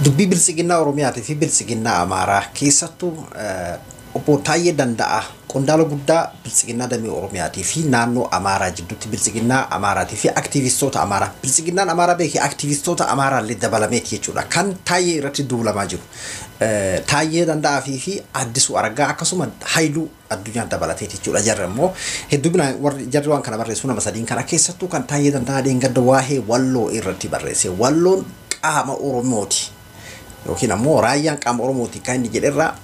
Dubbii Biltsiginnaa Oromiyaatii fi Biltsiginnaa Amaaraa keessattuu obbo Taayyee Danda'a qondaala guddaa Biltsiginnaa damee Oromiyaatii fi naannoo Amaaraa jidduutti Biltsiginnaa Amaaraatii fi aktiivistoota Amaaraa, Biltsiginnaan Amaaraa beekee aktiivistoota Amaaraa illee dabalameeti jechuudha kan Taayyee irratti duulamaa jiru. Taayyee Danda'aa fi Addisuu Araggaa akkasuma Haayiluu Addunyaan dabalateeti jechuudha. Jarri immoo hedduminaan warri jarri waan kana barreessu nama sadiin kana keessattuu kan Taayyee Danda'aa dheengadda waa'ee Walloo irratti barreesse. Walloon qaama Oromooti yookiin ammoo raayyaan qaama Oromooti kan inni jedherraa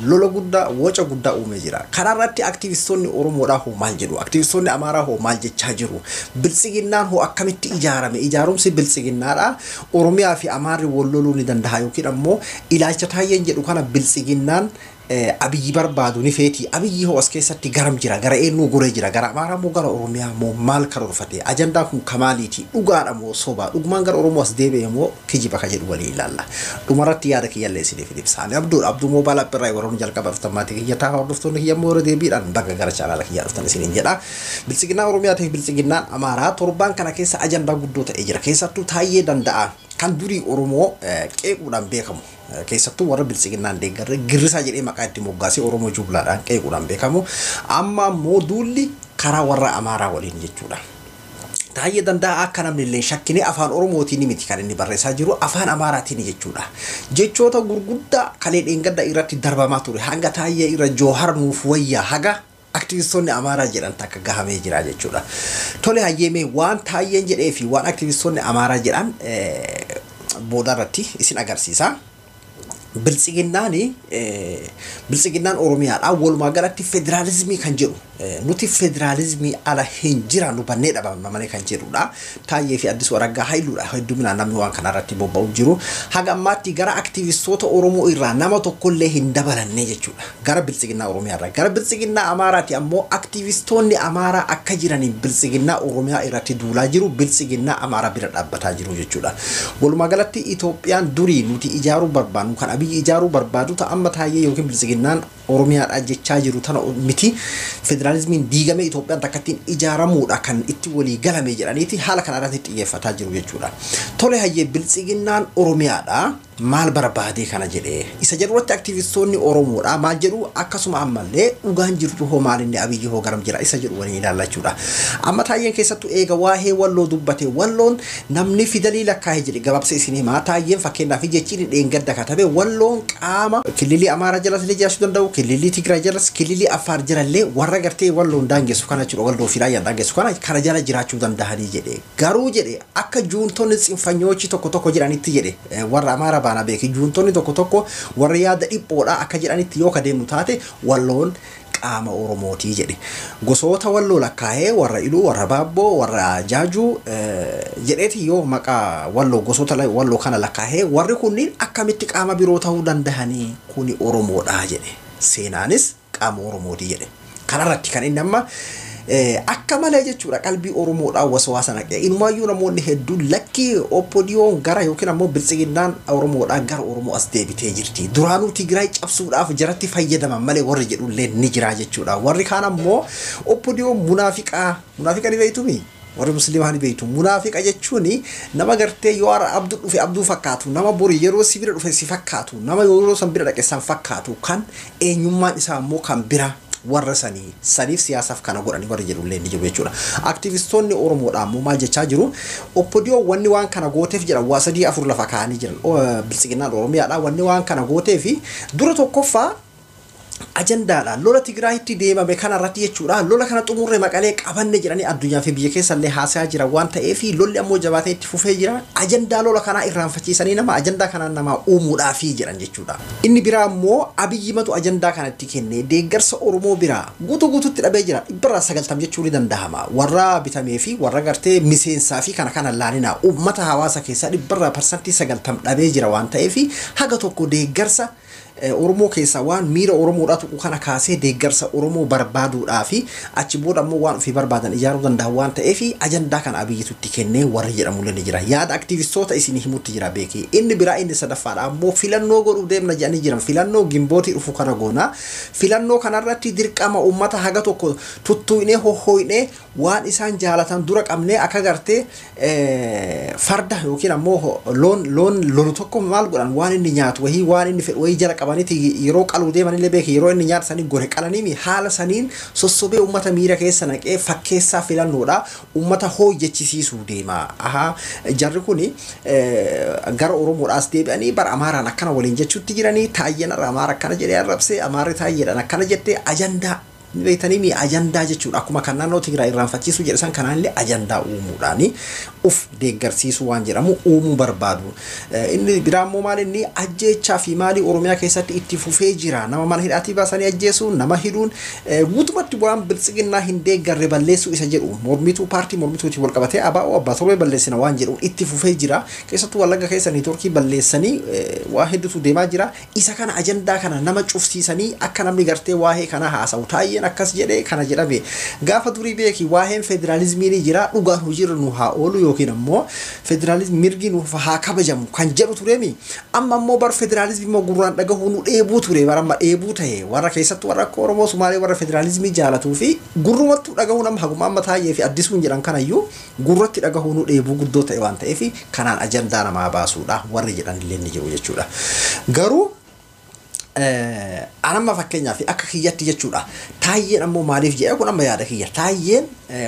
lola guddaa, waca guddaa uumee jira. Karaa irratti aktiivistoonni Oromoodhaa hoo maal jedhu? Aktiivistoonni Amaaraa hoo maal jechaa jiru? Biltsiginnaan hoo akkamitti ijaarame? Ijaarumsi biltsiginnaadha. Oromiyaa fi Amaarri wal loluu ni danda'a yookiin ammoo ilaalcha Taayyeen jedhu kana biltsiginnaan Abiyyi barbaadu ni feeti. Abiyyi hoo as keessatti garam jira? Gara eenyuu goree jira? Gara Amaaraa moo gara Oromiyaa moo maal karoorfate? Ajandaan kun kamaaliiti? Dhugaadha moo soba? Dhugumaan gara Oromoo as deebi'e moo kijiba ka jedhu walii ilaalla. Dhumarratti yaada kiyyallee isiniif ibsa. Ani Abduudha. Abduu Mobile App irraa warroonni jalqaba dhuftan maatii kiyya ta'a, hordoftoonni kiyya immoo irra deebiidhaan baga gara chaanaala kiyyaa dhuftan isiniin jedha. Biltsiginnaa Oromiyaa ta'e Biltsiginnaan Amaaraa torbaan kana keessa ajandaa guddoo ta'ee jira. Keessattuu Taayyee Danda'a kan durii Oromoo qeequudhaan beekamu. Keessattuu warra biltsiginnaan deeggarre girrisaa jedhee maqaa itti moggaasee Oromoo jublaadhaan qeequudhaan beekamu. Amma ammoo duulli karaa warra Amaaraa waliin jechuudha. Taayyee Danda'a akka namni illee shakkinee afaan Oromootiin miti kan inni barreessaa jiru, afaan Amaaraatiin jechuudha. Jechoota gurguddaa kalee dheengadda irratti darbamaa ture hanga Taayyee irra Joohar nuuf wayyaa haga aktivistoonni Amaaraa jedhan takka gahamee jira jechuudha. Tole hayyeemee waan Taayyeen jedhee fi waan aktivistoonni Amaaraa jedhan booda irratti isin agarsiisa. Biltsiginnaan Oromiyaadha walumaa galatti federaalizimii kan jedhu, nuti federaalizimii ala hin jiraannu, bannee dhabamna malee kan jedhudha. Taayyee fi Addisuu Araggaa Hayiluudha hedduminaan namni waan kanarratti bobba'u jiru. Haga ammaatti gara aktiivistoota Oromoo irraa nama tokkollee hin dabalanne jechuudha. Gara Biltsiginnaa Oromiyaa irraa. Gara Biltsiginnaa Amaaraati ammoo aktiivistoonni Amaaraa akka jiraniin Biltsiginnaa Oromiyaa irratti duulaa jiru, Biltsiginnaa Amaaraa bira dhaabbataa jiru jechuudha. Walumaa galatti Itoophiyaan durii nuti ijaaruu barbaannu kan Abiyyi ijaaruu barbaadu ta'a amma Taayyee yookiin Biltsiginnaan Oromiyaadha jechaa jiru tana miti. Federaalizimiin diigamee Itoophiyaan takkattiin ijaaramuudha kan itti walii galame jedhaniiti haala kana irratti xiyyeeffataa jiru jechuudha. Tole hayyee, Biltsiginnaan Oromiyaadha maal barbaadee kana jedhee isa jedhu irratti aktiivistoonni Oromoodha maal jedhu, akkasuma ammallee dhugaan jirtu hoo maal, inni Abiyyi hoo garam jira isa jedhu waliin ilaallachuudha. Amma Taayyeen keessattuu eega waa'ee Walloo dubbate, Walloon namni fidalii lakkaa'ee jedhe gabaabsa isin himaa. Taayyeen fakkeenyaaf jechi inni dheengadda katabe, Walloon qaama kililii Amaaraa jalas illee jiraachuu danda'u, kililii Tigraay jalas, kililii Affaar jalallee, warra gartee Walloon daangessu kana jechuudha, Walloo fi Raayyaan daangessu kana jala jiraachuu danda'anii jedhe. Garuu jedhe akka juuntonni tsinfanyoochi tokko tokko jedhanitti jedhe, warra Amaaraa baana beeki, juuntonni tokko tokko warra yaada dhiphoodha akka jedhanitti yoo ka deemnu taate Walloon qaama Oromootii jedhe. Gosoota Walloo lakkaa'ee warra Iluu, warra Baabboo, warra Jaajuu jedheeti yoo maqaa Walloo, gosoota Walloo kana lakkaa'ee, warri kunniin akkamitti qaama biroo ta'uu danda'anii, kuni Oromoodha jedhe. Seenaanis qaama Oromootii jedhe. Kanarratti kan inni amma akka malee jechuudha qalbii Oromoodhaa waswaasa naqee, inumaayyuu namoonni hedduun lakkii OPDOn gara yookiin ammoo biltsiginnaan Oromoodhaa gara Oromoo as deebitee jirti. Duraanuu Tigraay cabsuudhaaf jaratti fayyadaman malee warri jedhullee ni jira jechuudha. Warri kaan ammoo OPDOn munaafiqaa, munaafiqa ni beeytumi? Warri musliimaa ni beeytu. Munaafiqa jechuun nama gartee yoo har'a Abduu dhufe Abduu fakkaatu, nama bori yeroo si bira dhufe si fakkaatu, nama yeroo san bira dhaqe san fakkaatu, kan eenyummaan isaa ammoo kan bira, warra sanii saniif siyaasaaf kana godhanii warri jedhullee ni jiru jechuudha. Aktivistoonni Oromoodha ammoo maal jechaa jiru? OPDO wanni waan kana gooteef jedhan waa sadii afur lafa kaa'anii jiran. Biltsiginnaan Oromiyaadha wanni waan kana gooteef dura tokkoffaa ajandaadha. Lola Tigraayitti deemame kanarratti jechuudha. Lola kana xumurre, Maqalee qabanne jedhanii addunyaa fi biyya keessallee haasayaa jira waan ta'eef, lolli ammoo jabaatee itti fufee jira. Ajandaa lola kanaa irraanfachiisanii nama ajandaa kanaan namaa uumuudhaafi jedhan jechuudha. Inni biraa ammoo Abiyyimatu ajandaa kanatti kenne, deeggarsa Oromoo biraa guutuu guutuutti dhabee jira. 90% jechuu ni danda'ama. Warra bitamee fi warra gartee miseensaa fi kana kana laalinaa, uummata hawaasa keessaa 90% dhabee jira waan ta'eef haga tokko deeggarsa Oromoo keessaa waan miira Oromoodhaa tuqu kana kaasee deeggarsa Oromoo barbaaduudhaa fi achi booda ammoo waan ofii barbaadan ijaaruu danda'an waan ta'eef ajandaa kana Abiyyitu itti kennee warri jedhamullee ni jira. Yaada aktiivistoota isin himutti jira beeki. Inni biraa inni sadaffaadha ammoo filannoo godhuu deemna jedhanii jiran. Filannoo gimbootii dhufu kana goona. Filannoo kanarratti dirqama uummata haga tokko tuttuqnee hohooynee waan isaan jaalatan dura qabnee akka gartee farda yookiin ammoo loon lolu tokko maal godhan waan inni nyaatu wahii waan inni fedhu wahii jala qabaniiti yeroo qaluu deemanillee beeki yeroo inni nyaata sanii gore qalaniimi haala saniin sossobee uummata miira keessa naqee fakkeessaa filannoodha uummata hooyyechisiisuu deema. Ahaa jarri kuni gara Oromoodhaas deebi'anii bara Amaaraan akkana waliin jechuutti jiranii Taayyeen Amaara akkana jedhee arrabsee Amaarri Taayyeedhaan akkana jettee ajandaa beektanii mi ajandaa jechuudha. Akkuma kan naannoo Tigraay irraanfachiisuu jedhe san kanaanillee ajandaa uumuudhaani uf deeggarsiisuu waan jedhamu uumuu barbaadu. Inni biraa immoo maal inni ajjeechaa fi maalii Oromiyaa keessatti itti fufee jira. Nama mana hidhaatii baasanii ajjeesuun nama hidhuun guutumatti waan biltsiginnaa hin deeggarre balleessuu isa jedhu mormituu paartii mormituutiin wal qabatee ABO abbaa torbee balleessina waan jedhu itti fufee jira. Keessattuu Wallagga keessa niitoorkii balleessanii waa hedduutu deemaa jira. Isa kana ajandaa kana nama cufsiisanii akka namni gartee waa'ee kana haasa'u Taayyeen akkas jedhee kana jedhame gaafa durii beeki waa'een federaalizimii ni jira dhugaan hojiirra nu haa oolu yookiin ammoo federaalizimii mirgi nuuf haa kabajamu kan jedhu tureemi. Amma ammoo bar federaalizimii immoo gurraan dhagahuu nu dheebuu ture bara amma dheebuu ta'e warra keessattuu warra akka Oromoo Sumaalee warra federaalizimii jaalatuu fi gurrumattuu dhagahuu nama haguma amma Taayyee fi Addisuun jedhan kanayyuu gurratti dhagahuu nu dheebuu guddoo ta'e waan ta'eef kanaan ajandaa namaa baasuudha warri jedhan illee ni jiru jechuudha. Garuu anamma fakkeenyaaf akka kiyyatti jechuudha. Taayyeen ammoo maaliif jedhee kun amma yaada kiyya. Taayyeen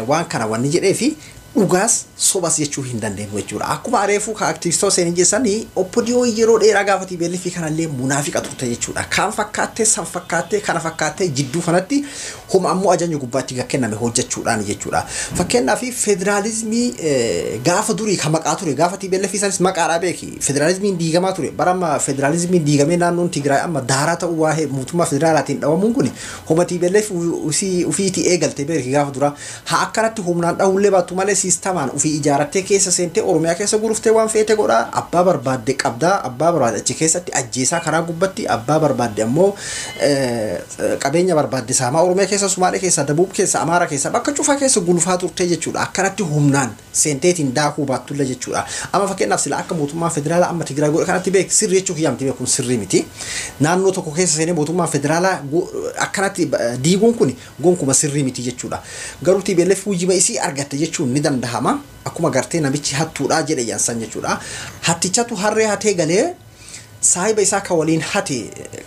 waan kana wanni jedhee fi dhugaas sobas jechuu hin dandeenyu jechuudha. Akkuma areefuu ka aktivistoota seenin jeessanii OPDO yeroo dheeraa gaafa TPLF kanallee munaafiqa turte jechuudha. Kaan fakkaattee san fakkaattee kana fakkaattee jidduu kanatti homa ammoo ajajni gubbaatti kenname hojjechuudhaan jechuudha. Fakkeenyaaf federaalizimii gaafa durii kan maqaa ture gaafa TPLF sanis maqaadhaa beeki. Federaalizimiin diigamaa ture. Bara amma federaalizimiin diigamee naannoon Tigraay amma daaraa ta'uu waa'ee mootummaa federaalaatiin dhawamuun kun homa TPLF ufiitii eegalte beeki gaafa dura. Haa akkanatti humnaan dhahullee baattu malee siistamaan ofii ijaarrattee keessa seentee Oromiyaa keessa guruftee waan feete godhaa abbaa barbaadde qabdaa abbaa barbaadde achi keessatti ajjeesaa karaa gubbatti abbaa barbaadde ammoo qabeenya barbaadde saamaa Oromiyaa keessa Sumaalee keessa Dabuub keessa Amaara keessa bakka cufaa keessa gulufaa turtee jechuudha. Akkanatti humnaan seenteetiin daakuu baattulla jechuudha. Amma fakkeenyaaf sila akka mootummaa federaalaa amma Tigraay godhe kanatti beek sirrii jechuu kiyyaa miti beekuun sirrii miti. Naannoo tokko keessa seenee mootummaa federaalaa akkanatti diiguun kun gonkuma sirrii miti jechuudha. Garuu TPLF hujiba isii argatte jechuun ni dandahama. Akkuma gartee namichi hattuudhaa jedhe yaansan jechuudha. Hattichatu harree hatee galee saahiba isaa kan waliin hate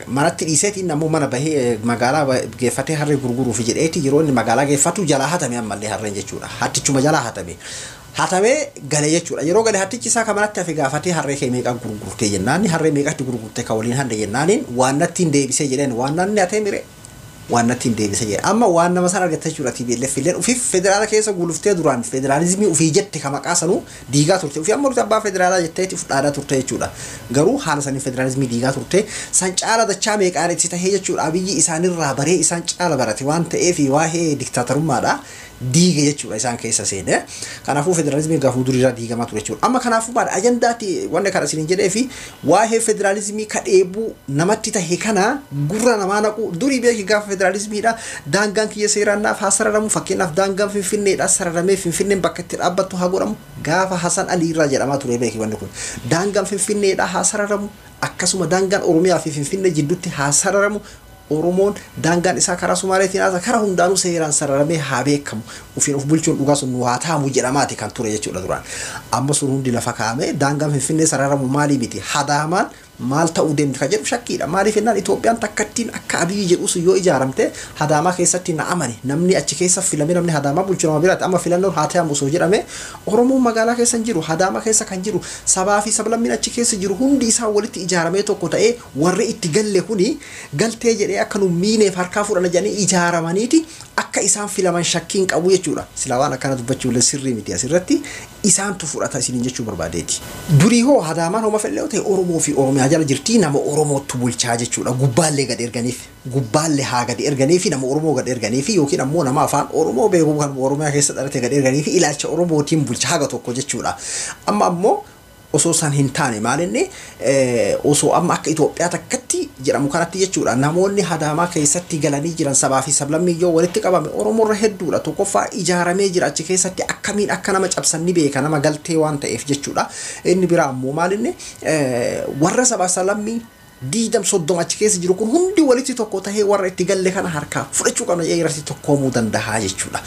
manatti dhiiseetiin ammoo mana bahee magaalaa geeffatee harree gurguruuf jedheeti yeroo inni magaalaa geeffatu jalaa hatame ammallee harreen jechuudha. Hattichuma jalaa hatame. Hatamee galee jechuudha. Yeroo galee hattichi isaa kan manatti hafe gaafatee harree kee meeqaan gurgurtee jennaan harree meeqatti gurgurtee kan waliin hanne jennaaniin waan natti hin deebisee jedheen waan nanni hatee mire waan natti hin deebisee jedhe. Amma waan nama sana argatte jechuudha TPLF illeen ofiif federaala keessa guluftee duraan federaalizimii ofii jette kan maqaa sanuu diigaa turte. Ofii amma abbaa federaalaa jetteeti of dhaadaa turte jechuudha. Garuu haala sanii federaalizimii diigaa turte san caala dachaa meeqaan itti tahee jechuudha. Abiyyi isaanirraa baree isaan caala barate waan ta'eef waa'ee diktaatarummaadha. Diiga jechuudha isaan keessa seene. Kanaafuu federaalizimii gaafa duriirraa diigamaa ture jechuudha. Amma kanaafuu maal ajandaatti wanni kana isiniin jedhee fi waa'ee federaalizimii ka dheebuu namatti tahe kana gurra namaa naqu durii beeki gaafa federaalizimiidha. Daangaan kiyya seeraan naaf haa sararamu fakkeenyaaf daangaan Finfinneedha sararamee Finfinneen bakka itti dhaabbattu haa godhamu gaafa Hasan Alii irraa jedhamaa ture beeki wanni kun. Daangaan Finfinneedha haa sararamu akkasuma daangaan Oromiyaa fi Finfinnee jidduutti haa sararamu. Oromoon daangaan isaa karaa Sumaaleetiin haasa karaa hundaanuu seeraan sararamee haa beekamu. Ofiin of bulchuun dhugaa sun nu haa taamu jedhamaati kan ture jechuudha duraan. Amma sun hundi lafa kaa'amee daangaan Finfinnee sararamu maalii miti? Hadaamaan maal ta'uu deemti kan jedhu shakkiidha. Maaliif jennaan Itoophiyaan takkattiin akka Abiyyi jedhu sun yoo ijaaramte Hadaamaa keessatti na amane namni achi keessa filame namni Hadaamaa bulchu nama biraatti amma filannoon haa ta'amu osoo jedhame Oromoon magaalaa keessa hin jiru Hadaamaa keessa kan jiru sabaa fi sablammiin achi keessa jiru hundi isaa walitti ijaaramee tokko ta'ee warri itti galle kuni galtee jedhee akka nu miineef harkaa fudhana jedhanii ijaaramaniiti akka isaan filaman shakkiin qabu jechuudha. Silaa waan akkana dubbachuu illee sirrii miti asirratti isaantu fudhata isiniin jechuu barbaadeeti. Durii hoo Hadaamaan homa fedhe ta'e Oromoo fi Oromiyaa jala jirtii nama Oromootu bulchaa jechuudha. Gubbaallee gad erganiif gubbaallee haa gad erganiif nama Oromoo gad erganiif yookiin ammoo nama afaan Oromoo beeku kan Oromiyaa keessa dhalate gad erganiif ilaalcha Oromootiin bulchaa haga tokko jechuudha. Amma ammoo Osoo san hin taane maalinni osoo amma akka Itoophiyaa takkatti jedhamu kanatti jechuudha. Namoonni Adaamaa keessatti galanii jiran sabaa fi sablammii yoo walitti qabame Oromoorra hedduudha. Tokkoffaa ijaaramee jira achi keessatti akkamiin akka nama cabsan ni beeka nama galtee waan ta'eef jechuudha. Inni biraa ammoo maalinni warra sabaa sablammii 20-30 achi keessa jiru kun hundi walitti tokko tahee warra itti galle kana harkaa fudhachuu qabna jedhee irratti tokkoomuu danda'a jechuudha.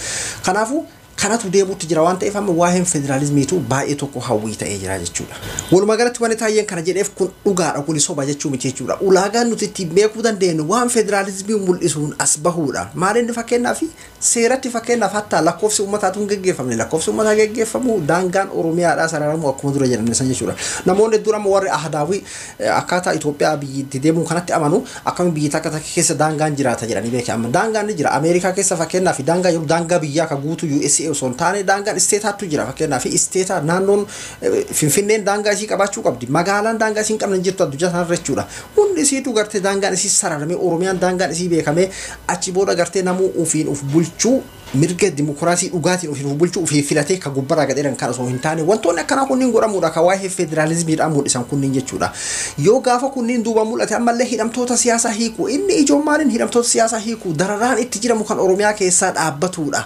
Kanaafuu kanatu deemuutti jira waan ta'eef amma waa'een federaalizimiitu baay'ee tokko hawwii ta'ee jira jechuudha. Walumaa galatti wanti Taayyeen kana jedheef kun dhugaadha, kun soba jechuu miti jechuudha. Ulaagaan nuti ittiin beekuu dandeenyu waan federaalizimii mul'isuun as bahuudha. Maal inni fakkeenyaaf seeratti fakkeenyaaf hatta lakkoofsi uummataatu hin geggeeffamne, lakkoofsi uummataa geggeeffamu daangaan Oromiyaadhaa sararamu akkuma dura jedhamne san jechuudha. Namoonni hedduun amma warri ahadaawii akkaataa Itoophiyaa biyyi itti deemuu kanatti amanu akkamiin biyyi takka takka keessa daangaan jiraata jedhanii beekan. Amma daangaan ni jira. Ameerikaa keessa fakkeenyaaf daangaa yeroo daangaa biyyaa kan guutuu USA osoo hin taane daangaan isteetaattu jira. Fakkeenyaaf isteetaa naannoon Finfinneen daangaa isii qabaachuu qabdi. Magaalaan daangaa isii hin qabne hin jirtu addunyaa sanarra jechuudha. Hundi isiitu gartee daangaan isii sararamee Oromiyaan daangaan isii beekamee achi booda gartee namuu ofiin of bulchuu mirga dimokiraasii dhugaatiin ofiin of bulchuu ofii filatee kan gubbarraa gadheeran kan osoo hin taane wantoonni akkanaa kunniin godhamuudha kan waa'ee federaalizimiidhaan mul'isan kunniin jechuudha. Yoo gaafa kunniin duuba mul'ate ammallee hidhamtoota siyaasaa hiiku inni ijoon maaliin hidhamtoota siyaasaa hiiku dararaan itti jiramu kan Oromiyaa keessaa dhaabbatudha.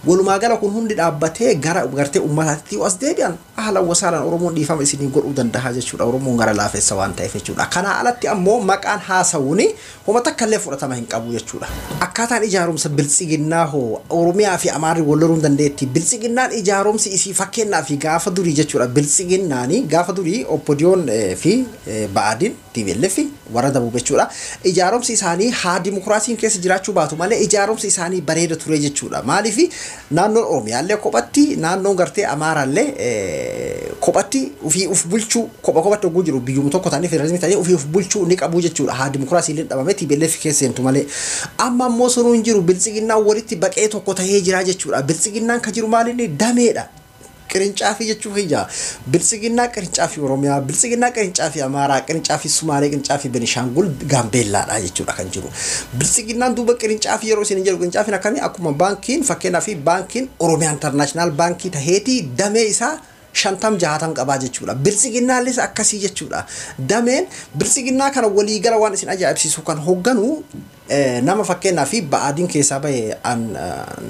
Walumaa gala kun hundi dhaabbatee gara gartee uummataatti as deebi'an ahlan wasaalan Oromoon dhiifama isinii godhuu danda'a jechuudha. Oromoon gara laafessa waan ta'eef jechuudha. Kanaa alatti ammoo maqaan haasawuun homa takka illee fudhatama hin qabu jechuudha. Akkaataan ijaarumsa biltsiginnaa hoo Oromiyaa fi Amaarri wal loluu hin dandeetti. Biltsiginnaan ijaarumsi isii fakkeenyaa fi gaafa durii jechuudha. Biltsiginnaani gaafa durii Obbodiyoon fi Ba'aadiin TPLF warra dabuu jechuudha. Ijaarumsi isaanii haa dimokiraasiin keessa jiraachuu baatu malee ijaarumsi isaanii bareeda ture jechuudha. Maaliif naannoon Oromiyaallee kophatti naannoon gartee Amaaraallee kophatti ofii of bulchuu kopha kophatti hogguu jiru biyyuma tokko ta'anii federaalizimii ta'anii ofii of bulchuu ni qabu jechuudha. Haa dimokiraasii illee dhabame TPLF keessa seentu malee. Amma ammoo sunuu hin jiru biltsiginnaan walitti baqee tokko ta'ee jira jechuudha. Biltsiginnaan kan jiru maalinni dameedha. Qirincaafi jechuu kiyya. Biltsiginnaa qirincaafi Oromiyaa, biltsiginnaa qirincaafi Amaaraa, qirincaafi Sumaalee, qirincaafi Benishaangul Gaambeellaadha jechuudha kan jiru. Biltsiginnaan duuba qirincaafi yeroo isin jedhu qirincaafiin akkamii akkuma baankiin fakkeenyaaf baankiin Oromiyaa Intarnaashinaal baankii taheetii damee isaa 50-60 qabaa jechuudha. Biltsiginnaallis akkasii jechuudha. Dameen biltsiginnaa kana waliigala waan isin ajaa'ibsiisu kan hoogganu nama fakkeenyaaf Ba'aadiin keessaa bahe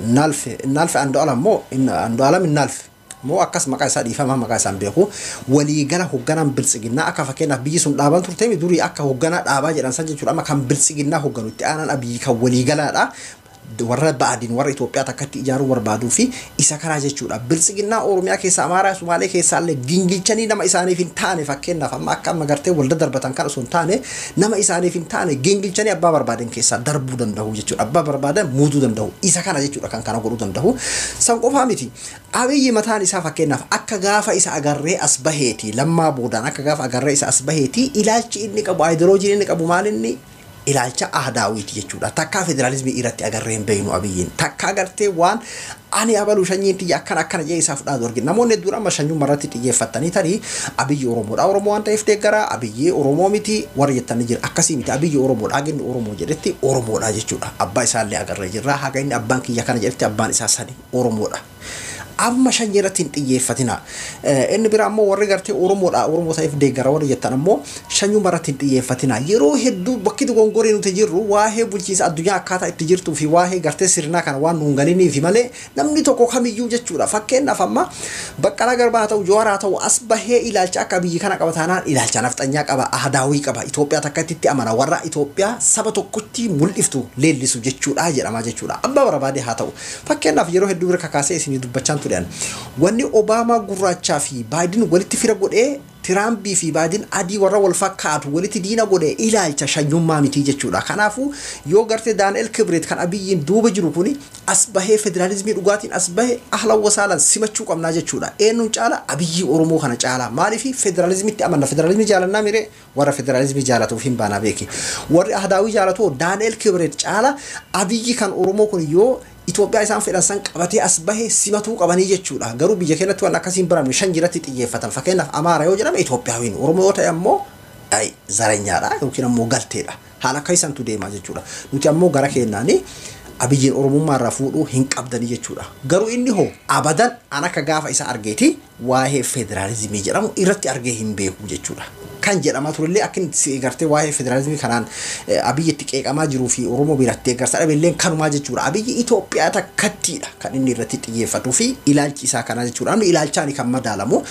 Naalfe Andu'aalam moo Andu'aalam Naalfe moo akkas maqaa isaa dhiifama maqaa isaan beeku waliigala hoogganaan biltsiginnaa akka fakkeenyaaf biyyi sun dhaaban turte durii akka hoogganaa dhaabaa jedhan san jechuudha. Amma kan biltsiginnaa hoogganu itti aanaan Abiyyi kan waliigalaadha. Warra Ba'aadiin warra Itoophiyaa takkatti ijaaruu barbaaduu fi isa karaa jechuudha. Biltsiginnaa Oromiyaa keessa Amaaraa Sumaalee keessaa illee gingilchanii nama isaaniif hin taane fakkeenyaaf amma akka amma gartee walda darbatan kan osoo hin taane nama isaaniif hin taane gingilchanii abbaa barbaadan keessaa darbuu danda'u jechuudha. Abbaa barbaadan muuduu danda'u. Isa kana jechuudha kan kana godhuu danda'u. San qofaa miti. Abiyyi mataan isaa fakkeenyaaf akka gaafa isa agarree as baheeti lammaa boodaan akka gaafa agarree isa as baheeti ilaalchi inni qabu aayidiloojii inni qabu maal inni ilaalcha aadaawiiti jechuudha. Takkaa federaalizimii irratti agarree hin beeknu Abiyyiin. Takkaa gartee waan ani abaluu shanyiin tiyya akkana akkana jedhee isaaf dhaadu argina. Namoonni hedduun amma shanyummaa irratti xiyyeeffatanii tarii Abiyyi Oromoodha. Oromoo waan ta'eef deeggara. Abiyyi Oromoo miti warra jettanii jira. Akkasii miti Abiyyi Oromoodha. Haga inni Oromoo jedhetti Oromoodha jechuudha. Abbaa isaallee agarree jirra. Haga inni abbaan kiyya kana jedhetti abbaan isaa sadi Oromoodha. Amma shanyii irratti hin xiyyeeffatina. Inni biraa ammoo warri gartee Oromoodha. Oromoo ta'eef deeggara warri jettan ammoo shanyummaa irratti hin xiyyeeffatina. Yeroo hedduu bakki dogongoree nuti jirru waa'ee bulchiinsa addunyaa akkaataa itti jirtuu fi waa'ee gartee sirnaa kana waan nuun galiniif malee namni tokko kamiyyuu jechuudha. Fakkeenyaaf amma Baqqalaa Garbaa haa ta'u Jawaar haa ta'u as bahee ilaalcha akka biyyi kana qaba taanaan ilaalcha nafxanyaa qaba, aadaawii qaba, Itoophiyaa takkatti itti amana warra Itoophiyaa saba tokkotti mul'iftu leellisu jechuudha jedhama jechuudha. Abbaa barbaade haa ta'u. Fakkeenyaaf yeroo hedduu bira kakaasee isinii dubbachaan ture. Wanni Obaamaa gurraachaa fi Baayiden walitti fira godhee Tiraambii fi Baayiden adii warra wal fakkaatu walitti diina godhee ilaalcha shanyummaa miti jechuudha. Kanaafuu yoo gartee Daani'el Kibreet kan Abiyyiin duuba jiru kuni as bahee federaalizimii dhugaatiin as bahee ahlan wasaalan simachuu qabnaa jechuudha. Eenyuun caala Abiyyi Oromoo kana caala. Maaliif federaalizimitti amanna? Federaalizimii jaalannaa miree warra federaalizimii jaalatuuf hin baanaa beeki. Warri ahdaawii jaalatu Daani'el Kibreet caala Abiyyi kan Oromoo kun yoo Itoophiyaa isaan fedhan san qabatee as bahee simatuu qabanii jechuudha. Garuu biyya keenyatti waan akkasii hin baramne shan jiratti xiyyeeffatan. Fakkeenyaaf Amaara yoo jedhame Itoophiyaawiin, Oromoo yoo ta'e ammoo zaranyaadha yookiin ammoo galteedha. Haala akka isantu deemaa jechuudha. Nuti ammoo gara keenyaanii Abiyyiin Oromummaa irraa fuudhuu hin qabdanii jechuudha. Garuu inni hoo abadan an akka gaafa isa argeeti waa'ee federaalizimii jedhamu irratti argee hin beeku jechuudha. Kan jedhamaa turellee akka inni gartee waa'ee federaalizimii kanaan Abiyyi itti qeeqamaa jiruu fi Oromoo biratti deeggarsa dhabeelleen kanumaa jechuudha. Abiyyi Itoophiyaa takkattiidha kan inni irratti xiyyeeffatuu fi ilaalchi isaa kanaa jechuudha. Namni ilaalchaani kan madaalamu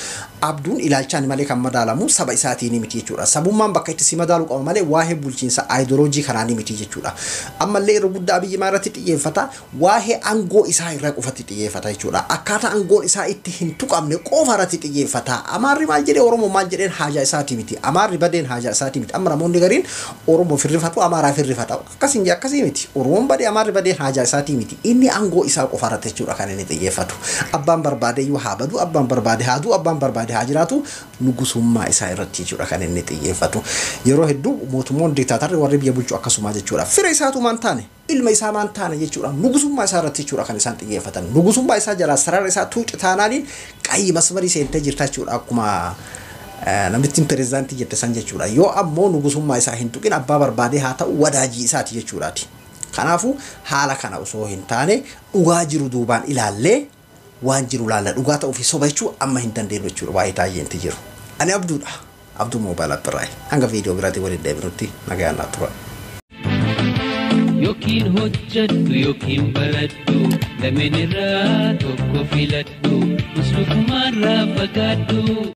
abduun ilaalchaani malee kan madaalamu saba isaatiin miti jechuudha. Sabummaan bakka itti si madaalu qaba malee waa'ee bulchiinsa aayidoloojii kanaan miti jechuudha. Ammallee yeroo guddaa Abiyyi maa irratti xiyyeeffata? Waa'ee aangoo isaa irraa qofatti xiyyeeffata jechuudha. Akkaataa aangoon isaa itti hin tuqamne qofa irratti xiyyeeffata. Amaarri maal jedhee Oromoo maal jedheen haajaa isaatii miti. Amaarri badeen haajaa isaatii miti. Amma namoonni gariin Oromoo firrifatu Amaaraa firrifata. Akkasiin akkasii miti. Oromoon badee Amaarri badeen haajaa isaatii miti. Inni aangoo isaa qofa irratti jechuudha kan inni xiyyeeffatu. Abbaan barbaade iyyuu haa badu, abbaan barbaade haa du'u, abbaan barbaade haa jiraatu nugusummaa isaa irratti jechuudha kan inni xiyyeeffatu. Yeroo hedduu mootummoon diktaatarri warri biyya bulchu akkasuma jechuudha. Fira isaatu maan taane ilma isaa maan taane jechuudha. Nugusummaa isaa irratti jechuudha kan isaan xiyyeeffatan. Nugusummaa isaa jalaa sarara isaa tuuci taanaaniin qayyi masmarii seentee jirta jechuudha akkuma namittiin pirezidaantii jette san jechuudha. Yoo ammoo nugusummaa isaa hin tuqin abbaa barbaadee haa ta'u wadaajii isaati jechuudhaati. Kanaafuu haala kana osoo hin taane dhugaa jiru duubaan ilaallee waan jiru laalla dhugaa ta'uu fi soba jechuu amma hin dandeenyu jechuudha waa'ee taayyeenti jiru. Ani Abduudha. Abduu Moobaayil Appirraayi. Hanga viidiyoo biraatiin waliin deebinutti nagaan naa tura. Yookiin hojjadhu yookiin baradhu lameen irraa tokko filadhu muslukumaarraa fagaadhu.